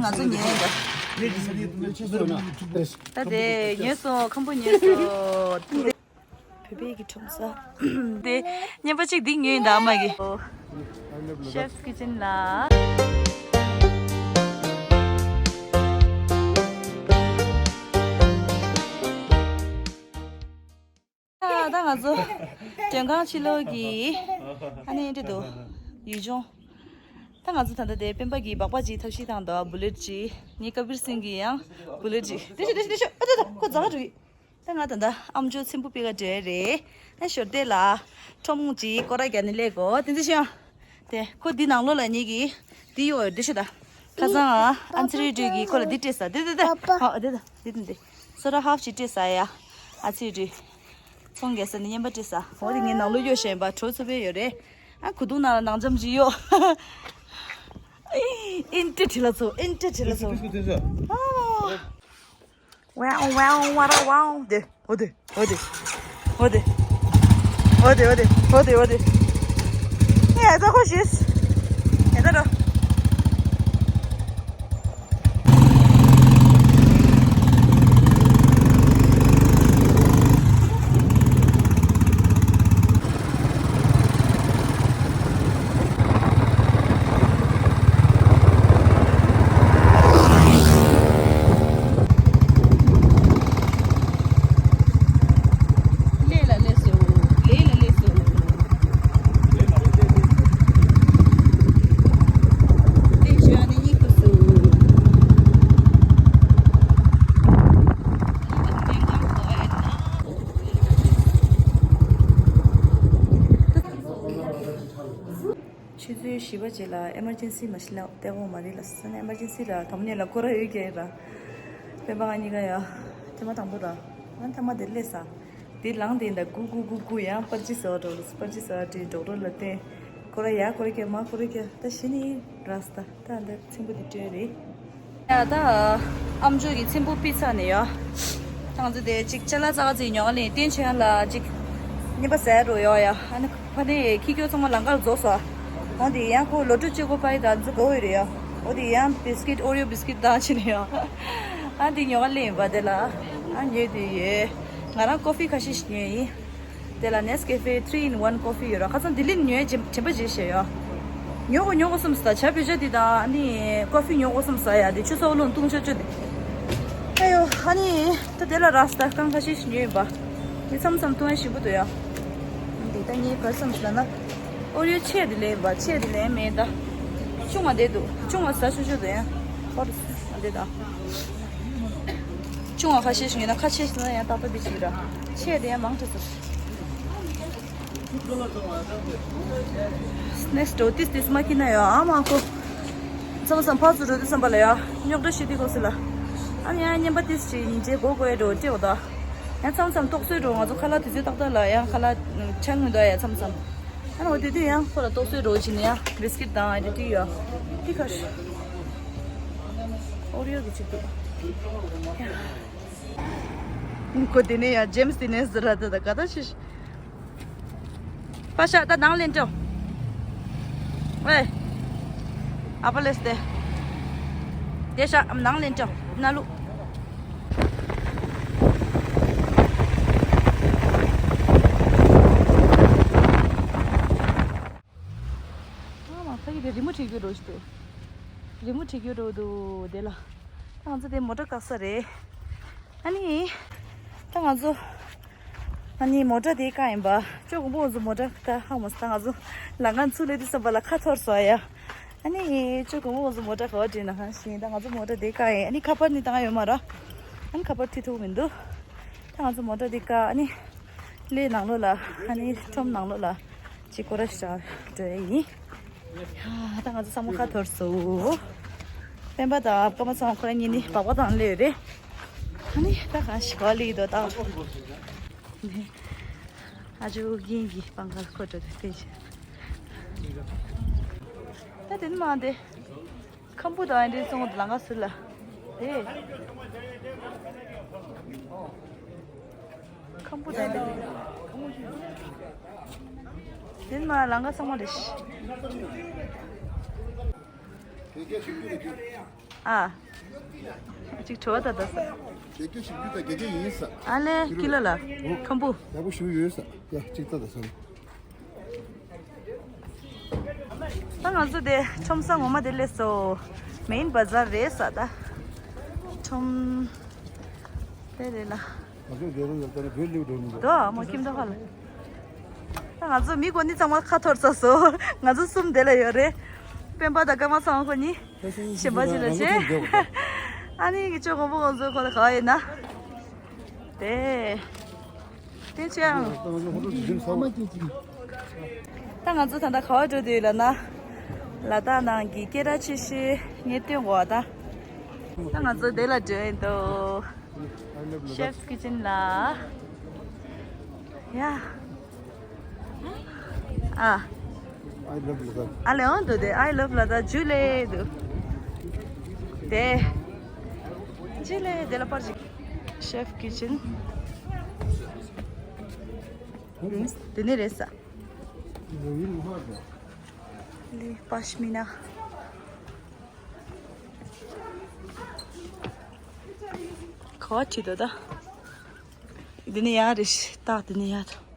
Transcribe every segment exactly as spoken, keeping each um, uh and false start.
ང་ཚོ་ཉོས་ཡིན་ད། ད་དེ་ཉོས་སོང་། ཁམ་བུ་ཉོས་སོང་། བོད་པའི་གི་ཁྲོམ་ས། དེ་རྔན་པ་གཅིག་འདི་ཉོས་ཡིན་ད། ཨ་མ་གི། Chef's Kitchen ལ། ད་ང་ཚོ་མགྲོན་ཁང་ཕྱི་ལོགས་ཀྱི་ཨ་ནི་འདི་འདུག་ཡུལ་ལྗོངས། ད་ང་ཚོ་ད་ལྟ་དེ་སྤེན་པ་གི་སྦག་སྦག་ཅིག་ཐབས་ཤེས་བཏང་འདུག་བུ་ལེཊ་ཅིག་ངའི་ཀ་བིར་སིང་གི་ཡང་བུ་ལེཊ་ཅིག་དེ་ཤོད་དེ་ཤོད་དེ་ཤོད། ཨ་ད་ད་ཁོ་རྫ་ཁ་འགྲོ་གི། ད་ང་ད་ལྟ་ཨམ་ཅོག་ཚེམ་བུ་པི་ཀ་འགྲོ་རེད། ད་ཞོར་དེ་ལ་ཁྲོམ་ཅིག་སྐོར་ར་རྒྱག་ནི་སླེབས་གོ་དེ་ཚོ་ཤོད། དེ་ཁོ་འདི་ནང་ལོགས་ལ་ཉིད་ཀྱི་འདི་ཡོད་འདི་ཤོད་ད། ཁ་སང་ཨ་ཨན་ཚི་རི་ཌི་གི་ཁོ་ལ་འདི་སྤྲད་ས་དེ་དེ་དེ། ཨོ་དེ་དེ་དེ་དེ། སོ་ར་ཧབ་ཅིག་སྤྲད་ས་ཡ། ཨ་ཚི་རི་ཌི། ཚོང་རྒྱག་ས་ནས་རྔན་པ་སྤྲད་ས། འོ་དེ་ངའི་ནང་ལོགས་གཡོག་བཞིན་པ་གྲོ་ཚོ་པའི་ཡོད་རེད། ཨ་ཁུ་དུང་ནང་ལ་ནང་འཇམ་ཅིག་གཡོག་ཨིན་ཏྲེ་བྲིས་ལ་ཚོ། ཨིན་ཏྲེ་བྲིས་ལ་ཚོ། ཨ། ཝའོ་ཝའོ་ཝ་ར་ཝའོ། དེ། འོ་དེ། འོ་དེ། འོ་དེ། འོ་དེ། འོ་དེ། འོ་དེ། འོ་དེ། ཨེ་ད་ཁོ་ཤིས། ཨེ་ད་རོ། ལས་ལ་ལས་སོ། ལས་ལ་ལས་སོ། ལས་བྱོས་ཨ་ནི་གཉིད་ཁུག་སོ། ཆུ་ཚོད་བཞི་པ་རྗེས་ལ་ཨེ་མར་ཇེན་སི་མ་ཤི་ལ་བལྟས་དགོས་མ་རེད་ལ། སོ་ནས་ཨེ་མར་ཇེན་སི་ལ་དང་པོ་ཉིད་ལ་སྐོར་ར་ཡོད་ཀྱི་ར། སྤེན་པ་ང་གཉིས་ཀ་ཡ་ཐེངས་མ་དང་པོ་ར། ང་ཐེངས་མ་དེ་སླེབས་ས། དེ་ལངས་དེ་འདྲ་སྒུག་སྒུག་སྒུག་སྒུག་ཡང་པར་ཅི་ཟེར་བ་འགྲོ་ལ། པར་ཅི་ཟེར་བ་དྲིས་ཌོག་ཊར་ལ་བསྟན། སྐོར་ར་ཡ་སྐོར་ར་རྒྱག་མ་སྐོར་ར་རྒྱག་ད་གཞི་ནས་ར་སྟ་ད་འདི་ཚེམ་བུ་འདི་སྤྲད་རེད། ཡ་ད་ཨམ་ཅོག་གི་ཚེམ་བུ་པི་ཚ་ནས་ཡ། ང་ཚོ་དེ་གཅིག་ཅ་ལག་ཙག་ཙིག་ཉོ་ག་ལེན་བསྟན་ཆོས་ལ་གཅིག་རྔན་པ་ཟ་རོ་ཡོ་ཡ། ཨ་ནི་ཕ་ནས་ཁྱི་ཁྱོ་ཚང་མ་ལང་ཀར་རྫོགས་སོ། འོ་དེ་ཡང་ཁོ་ལོ་ཊ་རི་ཅེ་ཀོ་པའི་ད་ཚོ་གོ་ཡོད་རེད་ཡ། འོ་དེ་ཡང་བི་སི་ཀིཊ་ཨོ་རི་ཡོ་བི་སི་ཀིཊ་དང་ཕྱིན་ཡོ། ཨ་དེ་ཉོ་ག་ལེན་ཡིན་པ་དེ་ལ། ཨ་ཉོས་དེ་ཡོད། ང་རང་ཀོ་ཕི་ཁ་ཤས་ཤིག་ཉོས་ཡིན། དེ་ལ་Nescafe three in one coffee ཡོད་ར། ཁ་སང་ལྡི་ལི་ཉོས་རྗེས་དྲན་པ་བརྗེད་ཤེས་ཡོད། ཉོ་དགོས་ཉོ་དགོས་བསམ་ས། ཇ་བེ་ཇ་འདི་དང་ཨ་ནི་ཀོ་ཕི་ཉོ་དགོས་བསམ་ས་ཡ། དེ་ཆུ་ཚོད་རླུང་བཏུང་ཆོག་ཆོག་དེ། ཨ་ཡོ་ཨ་ནི་ད་དེ་ལ་ར་སྟ་རྐང་ཁ་ཤས་ཤིག་ཉོས་ཡིན་པ། དེ་མཚམས་མཚམས་བཏུང་ཡ་ཞིམ་པོ་འདུག་ཡ། འདི་ད་ངས་ག་རེ་བསམ་ས་ལབ་ན། ཨོ་རི་ཡོ་ཆེ་དེ་ལེན་པ་ཆེ་དེ་ལེན་མེད་ད། ཆུང་བ་དེ་འདུག་ཆུང་བ་ཟ་ཆོག་ཆོག་འདུག་ཡ། ཧོ་དེ་ད། ཆུང་བ་ཁ་ཤས་ཤིག་ཡོད་ན་ཁ་ཤས་ཤིག་ན་ཡང་ཏག་ཏག་དེ་ཅིག་ར། ཆེ་དེ་ཡང་མང་དྲགས་སོ། ནེགསི་ཊི་འོ་ཏིས་ཏིས་མ་ཁྱི་ན་ཡོད་ཨ་མ་ཁོ། མཚམས་མཚམས་ཕར་ཚུར་འགྲོ་དུས་ཙམ་པ་ལ་ཡ། རྙོག་དྲ་ཞིག་དེ་གོ་སི་ལ། ཨ་ནི་ཡང་རྔན་པ་ཏིས་ཅིག་ཉིན་བྱེད་གོ་གོ་ཡ་འགྲོ་སྤྲད་འོ་ད། ཡང་མཚམས་མཚམས་ཏོག་སོའི་འགྲོ་ང་ཚོ་ཁ་ལག་དུས་ཚོད་ཏག་ཏག་ལ་ཡང་ཁ་ལག་ཆང་ངུ་འདུག་ཡ་མཚམས་མཚམས། ཨ་ནི་འོ་དེ་དུས་ཡང་ཁོ་ལ་ཏོག་སོའི་འགྲོ་བྱིན་ནས་ཡང་བིས་ཀིཊ་དང་ཨ་དེ་སྤྲད་ཡོད། དེ་ཁར། ཨོ་རི་ཡོ་གི་ཅིག་འདུག་ཁོ་དེ་ནས་ཡང་ཇེམ་སི་དེ་ནས་ཟེར་ར་དེ་ད་ག་ད་ཤི་ཤི། པ་ཤ་ད་ནང་ལེན་ཀྲོ། ཝེ། ཨ་པ་ལེས་ཏེ། དེ་ཤ་ནང་ལེན་ཀྲོ། ན་ལུ། ཨ་མ་ཕ་གི་དེ་རི་མོ་བྲིས་རྒྱུ་འགྲོ་ཞིག་འདུག་རི་མོ་བྲིས་རྒྱུ་འགྲོ་འདུག་དེ་ལ། ད་ང་ཚོ་དེ་མོ་ཊ་བཀག་ས་རེད། ཨ་ནི། ད་ང་ཚོ། ཨ་ནི་མོ་ཊ་དེ་བཀག་ཡིན་པ། ཅོ་གོ་མོ་ང་ཚོ་མོ་ཊ་ད་ཧ་མ་སི་ད་ང་ཚོ་ལ་ང་ཚུར་སླེབས་དུས་ཙམ་པ་ལ་ཁ་འཐོར་སོང་ཡ། ཨ་ནི་ཅོ་གོ་མོ་ང་ཚོ་མོ་ཊ་ག་བ་བྲིས་ན་ཧ་ཤེས་ད་ང་ཚོ་མོ་ཊ་དེ་བཀག་ཡིན། ཨ་ནི་ཁ་པར་ནི་བཏང་ཡོད་མ་ར། ཨ་ནི་ཁ་པར་ཐི་ཐུག་མི་འདུག་ད་ང་ཚོ་མོ་ཊ་དེ་བཀག་ཨ་ནི། གླེ་ནང་ལོགས་ལ་ཨ་ནི་ཁྲོམ་ནང་ལོགས་ལ་ཅིག་སྐོར་ར་ཞིག་འགྲོ་ཡ་ཡིན། ཡ་ད་ང་ཚོ་ཚང་མ་ཁ་འཐོར་སོང་། སྤེན་པ་དང་ཨ་ཀ་མ་ཚང་མ་ཁོ་རང་གཉིས་ནི་སྦག་སྦག་དང་སླེབས་རེད། ཨ་ནི་ད་གང་ཞིག་ག་ལི་དོ་ད། ཨ་ཇོ་རྒན་གྱི་སྤང་ཁ་ཁོ་འགྲོ་དུས་ཕེབས་ཤག་ད་དེ་ནི་མ་འདི། ཁམ་བུ་དང་འདི་སོང་ལང་ཀ་ཟུར་ལ། དེ། ཁམ་བུ་དང་འདི། དེ་མ་ལང་ཀ་ཚང་མ་རེད། ཨ། གཅིག་བྲོ་བ་ད་ད་ས། དགེ་རྒན་ཞིག་རྒྱུ་དང་དགེ་རྒན་ཡིན་ས། ཨ་ལེ་ཀི་ལོ་ལ། ཁམ་བུ། ཡག་པོ་ཞུ་ཡོད་ས། ཡ་གཅིག་ད་ད་ས། ད་ང་ཚོ་དེ་ཁྲོམ་ས་ངོ་མ་དེ་སླེབས་སོ། མེན་བ་ཛར་རེད་ས་ད། ཁྲོམ། དེ་རེད་ལ། ང་ཚོ་དེ་རུ་ཡོད་ཙང་བོད་ལེགས་འགྲོ་མི་འདུག་དོ་མོ་ཁྱིམ་ཐོག་ཁ་ལ། ད་ང་ཚོ་མི་གོ་ནི་ཚང་མ་ཁ་འཐོར་ཚར་སོ། ང་ཚོ་གསུམ་དེ་ལ་ཡོད་རེད། སྤེན་པ་དང་ཀརྨ་ཚང་མ་ཁོ་གཉིས། གཞན་པ་ཅི་ལ་ཆེ། ཨ་ནི་ངི་ཆོ་གོང་པོ་ཁོང་ཚོ་ཁོ་ལ་ག་བ་ཡིན་ན། དེ། དེ་ཆེ་ཨང་། ད་ང་ཚོ་ད་ལྟ་ག་བ་འགྲོ་འདོད་ཡོད་ལབ་ན། ལ་དྭགས་ནང་གི་སྐད་གྲགས་ཆེ་ཤོས་ངས་སྟོན་དགོས་པ་ད། ད་ང་ཚོ་དེ་ལ་འགྲོ་ཡིན་འདུག་ཤེཕ་ཀི་ཅན་ལ། ཡ། ཨ། I love Ladakh. ཨ་ལེ་འོང་འདུག་དེ། I love Ladakh. ཇུ་ལེ་འདུག་དེ། ཇུ་ལེ་དེ་ལ་པར་ཅིག་ཤེཕ་ཀི་ཅན། དེ་ནས་རེད་ས། ལེ་པ་ཤ་མི་ན། ག་བ་ཁྲིད་དོ་ད། འདི་ནས་ཡར་རེ་ཞིག་ད་འདི་ནས་ཡར།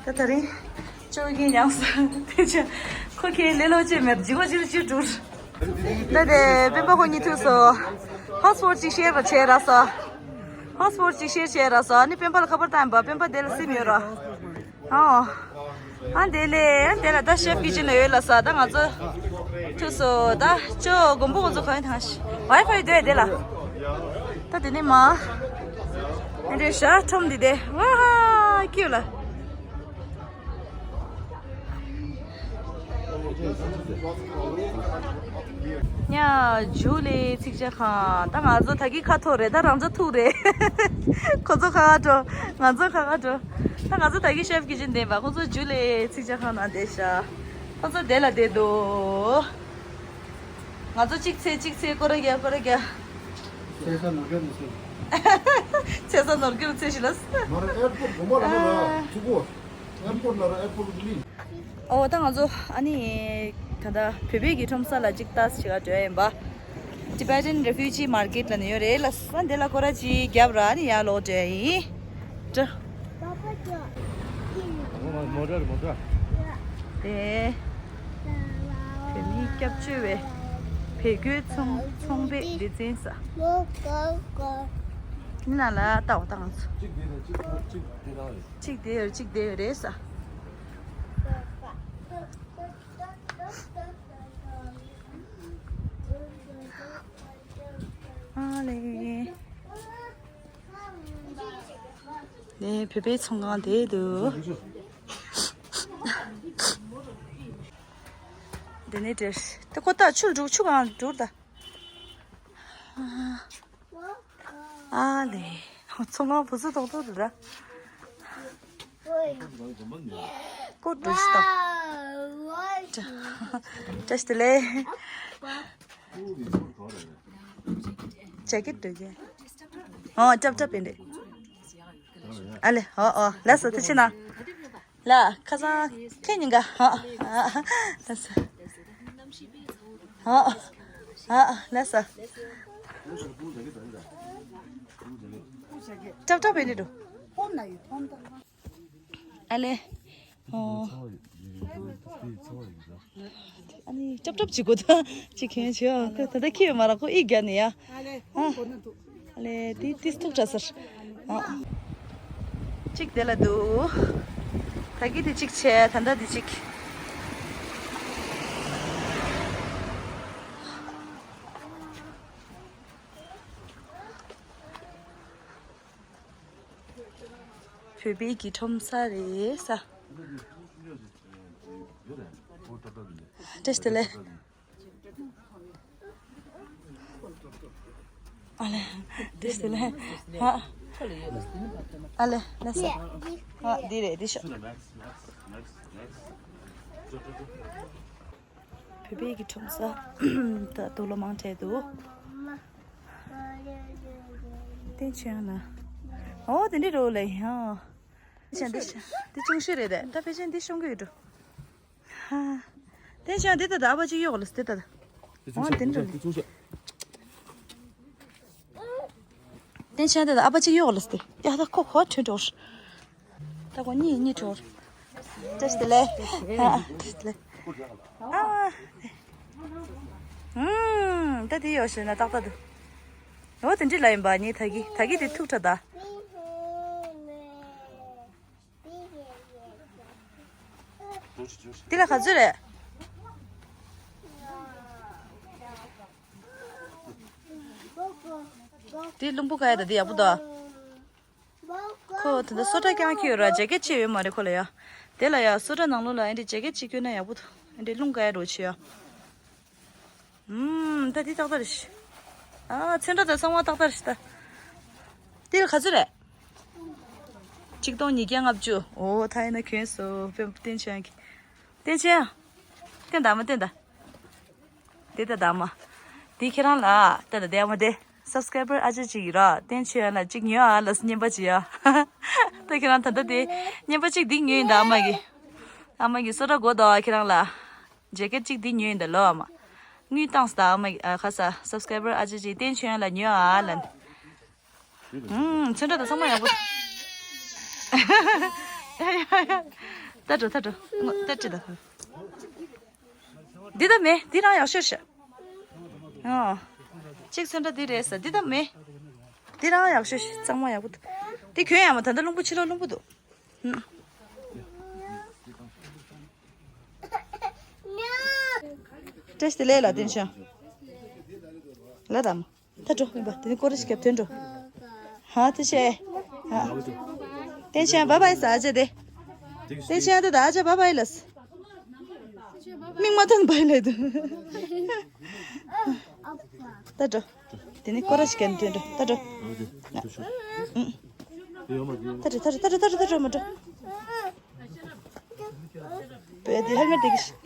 ད་ད་རིང་ཅོ་གིན་ཡང་ས་དེ་ཆ་ཁོ་ཁའི་ལེ་ལོ་ཅེ་མེར་ཇི་གོ་ཅིར་ཅིར་འགྲུར། ད་དེ་སྤེན་པ་ཁོ་གཉིས་ཐུག་སོ། ཧོ་སི་པོ་ཊི་ཅིག་ཤེར་བྱས་ར་ས། ཧོ་སི་པོ་ཊི་ཅིག་ཤེར་བྱས་ར་ས། ཨ་ནི་སྤེན་པ་ལ་ཁ་པར་བཏང་ཡིན་པ། སྤེན་པ་དེ་ལ་སིམ་ཡོད་ར། ཨོ། ཨ་དེ་ལས་དེ་ལ་ད་ཤེཕ་ཀི་ཅན་ལ་ཡོད་ལ་ས། ད་ང་ཚོ་ཐུག་སོ། ད་ཅོ་མགོན་པོ་ཁོ་ཚོ་གང་ཡིན་ཐང་ཤི། ཝའི་ཕའི་དེ་དེ་ལ། ད་དེ་ནས་མ། ཨ་རེ་ཤ་ཁྲོམ་འདི་དེ། ཝ་ཧ་ཀྱུ་ལ། ཉ་ཇུ་ལེ་ཚིག་ཇ་ཁང་། ད་ང་ཚོ་ད་གི་ཁ་ཐོར་རེད། ད་རང་ཚོ་ཐུག་རེད། ཁོ་ཚོ་ཁ་ཁ་འགྲོ། ང་ཚོ་ཁ་ཁ་འགྲོ། ད་ང་ཚོ་ད་གི་ཤེཕ་ཀི་ཅན་བསྡད་པ། ཁོ་ཚོ་ཇུ་ལེ་ཚིག་ཇ་ཁང་ནང་བསྡད་ཤག་ཁོ་ཚོ་དེ་ལ་བསྡད་འདུག་ང་ཚོ་གཅིག་ཚེ་གཅིག་ཚེ་སྐོར་ར་རྒྱག་སྐོར་ར་རྒྱག་ཚེ་ས་ནོར་གྱི་རུ་ཚེ་ཞིག་ལ། ང་རང་ཨེར་པོར་དགོན་པ་ལ་ལ་ཐུག་གོ། ཨེར་པོར་ལ་ར་ཨེར་པོར་ལི། ཨོ་ད་ང་ཚོ་ཨ་ནི་ད་ལྟ་བོད་པའི་གི་ཁྲོམ་ས་ལ་གཅིག་ལྟ་ཞིག་ག་འགྲོ་ཡ་ཡིན་པ། Tibetan Refugee Market ལ་ནི་ཡོད་རེད་ལ་ས། འདི་ལ་སྐོར་ར་ཅིག་རྒྱབ་ར་ནི་ཡར་ལོག་འགྲོ་ཡ་ཡིན། ཏྲ། མོ་ཊ་མོ་ཊ། དེ། བོད་མིའི་སྐྱབས་བཅོལ་བའི་བལ་གོས་ཚོང་ཚོང་པའི་སྡེ་ཚན་ས། ཡིན་ན་ལ་ལྟ་བ་ད་ང་ཚོ། གཅིག་དེ་ཡོད་གཅིག་དེ་ཡོད་རེད་ས། ཨ་ལེ། ནས་བོད་པའི་ཚོང་ཁང་དེ་འདུག་དེ་ནས་འདྲེ་ད་ཁོ་ད་ཆུ་འགྲོ་ཆུ་གང་འགྲོ་ད། ཨ་ལེ། ཚོང་ཁང་བུ་ཚུ་ཏོག་ཏོག་འདུག་ད། ཀོ་འགྲོ་ཞིག་ད། བཀྲ་ཤིས་བདེ་ལེགས། ཇེ་ཀེད་འདོད་ཀྱི། ཨོ་ཀྲབ་ཀྲབ་ཡིན་རེད། ཨ་ལེ་ཨོ་ཨོ་ལགས་སོ་ཐུགས་རྗེ་གནང་། ལ་ཁ་སང་ཁེ་ཉིན་ག་ཨ་ཨ་ལགས་སོ། ཨ་ཨ་ལགས་སོ། ཀྲབ་ཀྲབ་ཡིན་རེད་འགྲོ། ཨ་ལེ། ཨོ། ཨ་ནི་ཅབ་ཅབ་བྱེད་དགོས་ད། ཅིག་གན་བྱེད་ཨ། ཁོ་ད་ལྟ་ཁྱི་ཡོད་མ་ར་ཁོ་ཨི་རྒྱ་ནི་ཡ། ཨ་ལེ། ཨ་ལེ་དེ་ཏིས་ཐུག་ཏྲ་སར། ཨ། གཅིག་དེ་ལ་འདུག་ད་གི་དེ་གཅིག་བྱས་ད་ལྟ་དེ་གཅིག་བོད་པའི་གི་ཁྲོམ་ས་རེད་ས། བཀྲ་ཤིས་བདེ་ལེགས། ཨ་ལེ། བཀྲ་ཤིས་བདེ་ལེགས། ཨ་ལེ་ལགས་སོ། ཨ་འདི་རེད་འདི་ཤོག། བོད་ བོད་པའི་གི་ཁྲོམ་ས་ད་དུག་ལོག་མང་དྲགས་འདུག་བསྟན་ཆོས་ན། ཨོ་དེ་འདྲ་རོ་ལེ་ཡང་། ཤ་འདི་ཤ་འདི་ཆུང་ཤོས་རེད་དེ། ད་ཕལ་ཆེར་འདི་ཤོང་གི་ཡོད་འགྲོ། ཧ། བསྟན་ཆོས་འདི་ད་ད་ཨ་བ་ཅིག་གཡོག་ལ་སི་དེ་ད་ད། འོ་དེ་འདྲ་རེད། བསྟན་ཆོས་འདི་ད་ཨ་བ་ཅིག་གཡོག་ལ་སི་དེ། ཡ་ད་ཁོ་ཁོ་ཁྲོད་འགྲོ། ད་ཁོ་གཉིས་གཉིས་འགྲོ། བཀྲ་ཤིས་བདེ་ལེགས། ཨ། བཀྲ་ཤིས་བདེ་ལེགས། ཨ། ཨུམ། ད་དེ་ཡོད་ཤེས་ན་ཏག་ཏག་འདུག་འོ་དེ་འདྲ་ལ་ཡིན་པ་ནི་ད་གི་ད་གི་དེ་ཐུག་ཁྲ་ད། དེ་ལ་ག་ཚོད་རེད། དེ་རླུང་བུ་ག་ཡ་ད་དེ་ཡག་པོ་འདུག་ཁོ་ད་ལྟ་སོ་ཊ་རྐྱང་ཁྱེར་ཡོད་ར། ཇེ་ཀེ་ཊི་ཅིག་ཡོད་མ་རེད་ཁོ་ལ་ཡ། དེ་ལ་ཡ་སོ་ཊ་ནང་ལོགས་ལ་ཨེ་འདྲ་ཇེ་ཀེ་ཊི་ཅིག་གྱོན་ན་ཡག་པོ་འདུག་ཨེ་འདྲ་རླུང་ག་ཡ་རོ་ཆེ་ཡ། ཨུམ། ད་འདི་ཏག་ཏག་རེད་ཤག་ཨ། ཚོན་ཁྲ་དང་ཚང་མ་ཏག་ཏག་རེད་ཤག་ད་འདི་ལ་ག་ཚོད་རེད། ཆིག་སྟོང་ཉིས་བརྒྱ་ལྔ་བཅུ། ཨོ་ད་ཡིན་ན་གྱོན་སོང་། དཔེ་བསྟན་ཆོས་ཀྱི། བསྟན་ཆོས། བསྟན་ད་མ་བསྟན་ད། འདི་ད་ད་མ། འདི་ཁྱེད་རང་ལ་ད་ད་དེ་མ་དེ། སབ་སི་ཀེ་རའི་བར་ཨ་ཅག་ཅིག་ཡིན་ར། བསྟན་ཆོས་ལ་གཅིག་ཉོས་ཨ་ལ་སྙན་པ་ཅིག་ཡ། ད་ཁྱེད་རང་ད་ལྟ་དེ་སྙན་པ་གཅིག་འདི་ཉོས་ཡིན་ད། ཨ་མ་གི། ཨ་མ་གི་སོ་ཊ་དགོས་འདུག་ཨ་ཁྱེད་རང་ལ། ཇེ་ཀེ་ཊི་གཅིག་འདི་ཉོས་ཡིན་ད་ལོ་ཨ་མ། དངུལ་བཏང་སྟེ་ཨ་མ་གི་ཨ་ཁ་ས་སབ་སི་ཀེ་རའི་བར་ཨ་ཅག་ཅིག་བསྟན་ཆོས་ལ་ཉོས་ཨ་ལ། ཨུམ། ཚོན་ཁྲ་དང་ཚང་མ་ཡག་པོ། ད་འགྲོ་ད་འགྲོ། ད་ཅི་ད། འདི་ད་མེད། འདི་རང་ཡག་ཤོས་ཤག་ཨ། གཅིག་ཚོན་ཁྲ་འདི་རེད་ས། འདི་ད་མེད། འདི་རང་ཡག་ཤོས་ཤག་གཙང་མ་ཡག་པོ་འདུག་འདི་གྱོན་ཡག་མ། ད་ལྟ་རླུང་བུ་ཕྱི་ལོགས་རླུང་བུ་འདུག་ཨུམ། བཀྲ་ཤིས་བདེ་ལེགས་ལ་བསྟན་ཆོས། ལ་དམ། ད་འགྲོ་ཡིན་པ་དེ་ནི་སྐོར་ར་ཞིག་བརྒྱབ་དོན་འགྲོ། ཧ་དེ་བྱས། ཧ། བསྟན་ཆོས་བྷའི་བྷའི་ཟ་བྱས་ཏེ། བསྟན་ཆོས་དེ་ད་ཨ་ཅག་བྷའི་བྷའི་ལ། མིག་མ་ཐོན་བྷའི་ལ་དུ། ད་འགྲོ། དེ་ནི་སྐོར་ར་ཞིག་བརྒྱབ་དོན་འགྲོ། ད་འགྲོ། ད་འགྲོ་ད་འགྲོ་ད་འགྲོ་ད་འགྲོ་མ་འགྲོ། བས་དེ་ཧེལ་མེ་ཊི་དེ་གི་ཤི།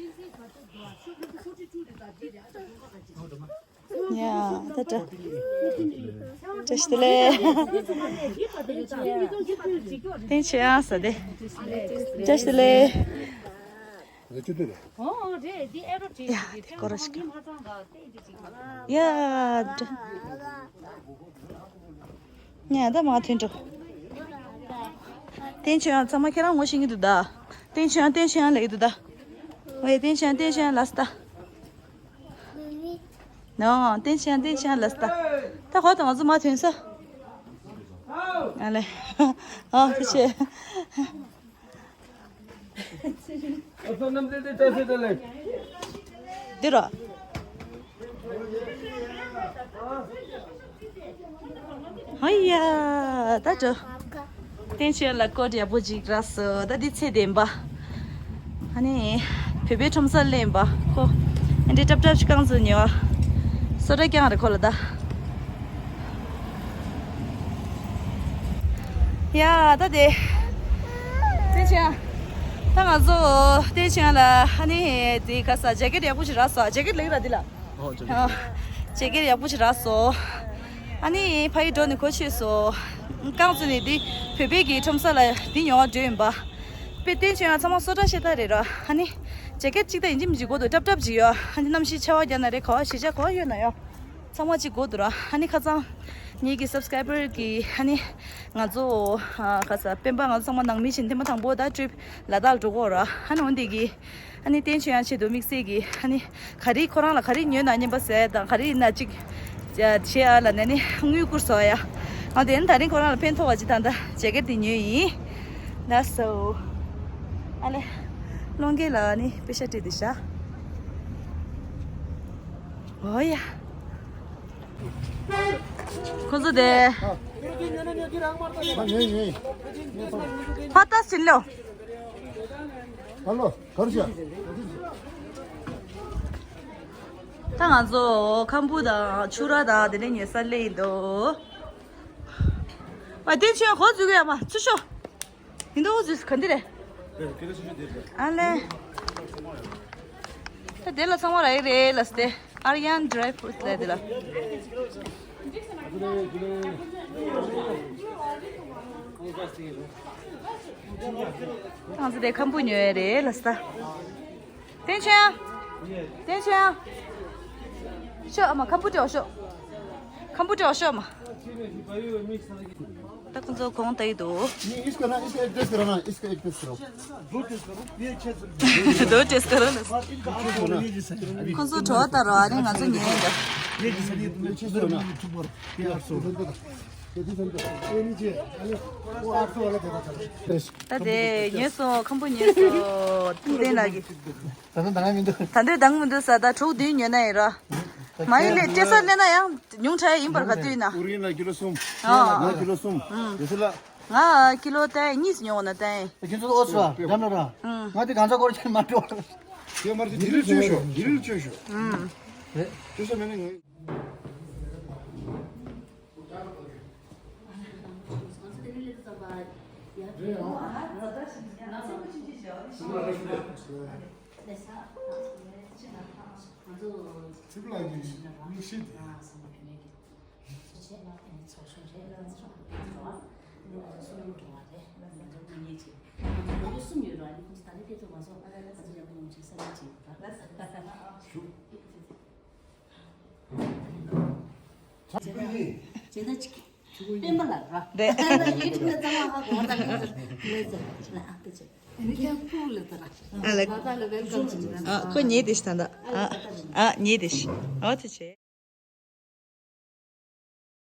ཡ། ད་ད། བཀྲ་ཤིས་བདེ་ལེགས། བསྟན་ཆོས་ཡང་ཟ་དེ། བཀྲ་ཤིས་བདེ་ལེགས། ཡ། དེ་སྐོར་ར་ཞིག་ཡ། ད། ཉལ་ད་མ་ཐོན་འགྲོ། བསྟན་ཆོས་ཡང་ཚང་མ་ཁྱེད་རང་ངོ་ཤེས་ཀྱི་འདུག་ད། བསྟན་ཆོས་ཡང་བསྟན་ཆོས་ཡང་ལེགས་འདུག་ད། ཝེ་བསྟན་ཆོས་ཡང་བསྟན་ཆོས་ཡང་ལ་སི་ད། ནོ། བསྟན་ཆོས་ཡང་བསྟན་ཆོས་ཡང་ལ་སི་ད། ད་ཧོ་ད་ང་ཚོ་མ་ཐོན་ས། ཨ་ལེ། ཨ་ཐུགས་རྗེ་ཆེ། འདི་རོ། ཧ་ཡ། ད་འགྲོ། བསྟན་ཆོས་ལ་ཀོ་ཊི་ཡག་པོ་ཅིག་རག་སོང་། ད་འདི་ཚད་ལྡན་པ། ཨ་ནི། བོད་པའི་ཁྲོམ་སར་ལེན་པ་ཁོ། ཨ་འདྲི་ཀྲབ་ཀྲབ་ཅིག་རྐང་འཛུགས་ཉོ། སོ་ཊ་རྐྱང་རེད་ཁོ་ལ་ད། ཡ། ད་དེ། བསྟན་ཆོས། ད་ང་ཚོ་བསྟན་ཆོས་ལ་ཨ་ནི་དེ་ག་ས་ཇེ་ཀེ་ཊི་ཡག་པོ་ཞིག་རག་སོང་། ཇེ་ཀེ་ཊི་ལེགས་ར་འདི་ལ། ཨོ་ཇེ་ཀེ་ཊི། ཨ། ཇེ་ཀེ་ཊི་ཡག་པོ་ཞིག་རག་སོང་། ཨ་ནི་ཕ་ཡི་འགྲོ་ནས་གོ་ཆོད་སོང་། རྐང་བཙུགས་ནས་འདི་བོད་པའི་གི་ཁྲོམ་ས་ལ་འདི་ཉོ་བ་འགྲོ་ཡིན་པ། དཔེ་བསྟན་ཆོས་ཡང་ཚང་མ་སོ་ཊ་ཤེས་ད་རེད་ར། ཨ་ནི་ཇེ་ཀེ་ཊི་གཅིག་ད་ཡིན་གཅིག་མིན་གཅིག་དགོས་འདུག་ཀྲབ་ཀྲབ་ཅིག་ཡོད། ཨ་ནི་གནམ་གཤིས་ཆར་པ་བརྒྱབ་ན་རེད། ག་བ་གཞིས་ཆགས་ག་བ་ཡོད་ན་ཡང་། ཚང་མ་གཅིག་དགོས་འདུག་ར། ཨ་ནི་ཁ་སང་ངེད་ཀྱི་སབ་སི་ཀ་རའི་བར་གི་ཨ་ནི་ང་ཚོ་ཨ་ཁ་ས་སྤེན་པ་ང་ཚོ་ཚང་མ་ནང་མི་བཞིན་ཐེངས་མ་དང་པོ་ད་ཊི་རིབ་ལ་དྭགས་འགྲོ་གི་ཡོད་ར། ཨ་ནི་འོན་ཏེ་གི་ཨ་ནི་བསྟན་ཆོས་ཡང་ཆེད་དུ་དམིགས་བསལ་གི་ཨ་ནི་ག་རེ་ཁོ་རང་ལ་ག་རེ་ཉོས་ན་སྙམ་པ་ཟེར་དང་ག་རེ་ཡིན་ན་གཅིག་བྱེད་ཨ་ལ་ནས་ནི་དངུལ་བསྐུར་སོང་ཡ། ཨ་དེ་ནི་ད་རིང་ཁོ་རང་ལ་ཕན་ཐོགས་པ་ཅིག་ད་ལྟ་ཇེ་ཀེ་ཊི་དེ་ཉོས་ཡིན། ལགས་སོ། ཨ་ལེ། སློང་རྒྱུ་ལ་ནི་པེ་ཤ་སྤྲད་དེ་བཞག་ཨོ་ཡ། ཁོ་ཚོ་དེ། ཕ་ཏ་སིན་ལོ། ཧ་ལོ། གར་ཤ། ད་ང་ཚོ་ཁམ་བུ་དང་ཆུ་ར་དང་དེ་ནས་ཉོས་ས་སླེབས་ཡིན་འདུག་ཨ་དེ་ཆོས་གོ་འཛུལ་གི་ཡ་མ་ཚུར་ཤོག་ཡིན་འདུག་འཛུལ་ག་འདི་རེད། ཨ་ལེ། ད་དེ་ལ་ཚང་མ་རག་གི་རེད་ལབ་སྟེ། Aryan dry fruit ལབ་དེ་ལ། ང་ཚོ་དེ་ཁམ་བུ་ཉོ་ཡ་རེད་ལབ་ས། ཏན་ཆན། ཏན་ཆན། ཤོག་ཨ་མ་ཁམ་བུ་སྤྲོད་ཤོག་ཁམ་བུ་སྤྲོད་ཤོག་ཨ་མ། ད་ཁོང་ཚོ་གོང་ལྟ་ཡི་འདུག नहीं, इसको ना, इसका एक टेस्ट करो ना, इसका एक टेस्ट करो। दो टेस्ट करो ना। ཁོང་ཚོ་བྲོ་བ་ལྟ་རོགས། ཨ་རིང་ང་ཚོ་ཉན་ཡིན་ད། ये टेस्ट करो ना। ये टेस्ट करो। ये नीचे, अरे, वो आठ सौ वाला देना था। ད་དེ་ཉོས་སོང་། ཁམ་བུ་ཉོས་སོང་། ཐུབ་བསྟན་ལགས་ཀྱིས། ད་དུང་འདང་མི་འདུག་ད་དུང་འདང་མི་འདུག་ཟེར། ད་དྲུག་བདུན་ཉོས་ན་ཡིན་ར། མ་ཡིན་ལས་སྤྲད་ས་སླེབས་ན་ཡང་ཉུང་དྲགས་ཡིན་པར་ག་དུས་ཡིན་ན། ཨུ་རིན་ལ་ཀི་ལོ་གསུམ། ཨ། ང་ཀི་ལོ་གསུམ། ཡོད་ཚད་ལ། ང་ཀི་ལོ་ད་གཉིས་སུ་ཉོ་འོ་ན་ད་ཡིན། ཁྱེད་ཚོ་ཨོ་ཚོ་འགྲམ་ལ་ར། ང་དེ་གང་ཚ་སྐོར་ཆེན་མ་འགྲོ། དེ་མར་དེ་རིལ་བཅོས་ཤོག་དེ་རིལ་བཅོས་ཤོག་རེད། བཅོས་ཤོག་མེད་ན་ངས། ང་ཚོ་ཚིག་ལ་ཡིན་མིག་ཤེས་ཏེ། ཚོགས་ཆུང་རེད། ང་ཚོ་གསུམ་ཡོད་རེད། ང་ཚོ་གསུམ་ཡོད་རེད། ང་ཚོ་ད་ནི་སྐད་ཐོག་མ་སོང་། ང་ཚོ་ཡག་པོ་ཡོང་ཆེད་བསམ་བློ་བྱེད་དགོས། བྱས་ན་ཅིག་སྤེན་པ་ལགས་ར། རེད། ཡུ་ཊུབ་ལ་ཚང་མ་ཧ་གོ་བ་དང་ལས་ཚེ་ལ་ཨ་ཏི་ཅེ་མི་ཁྱང་ཕུག་ལ་ད་ར། ཨ་ལ། ད་ལ་ཝེལ་ཀམ་ཅིག་ར། ཨ་ཁོ་ཉེ་དེ་ཤི་ད་ད། ཨ་ཨ་ཉེ་དེ་ཤི། ཨ་ཏི་ཅེ།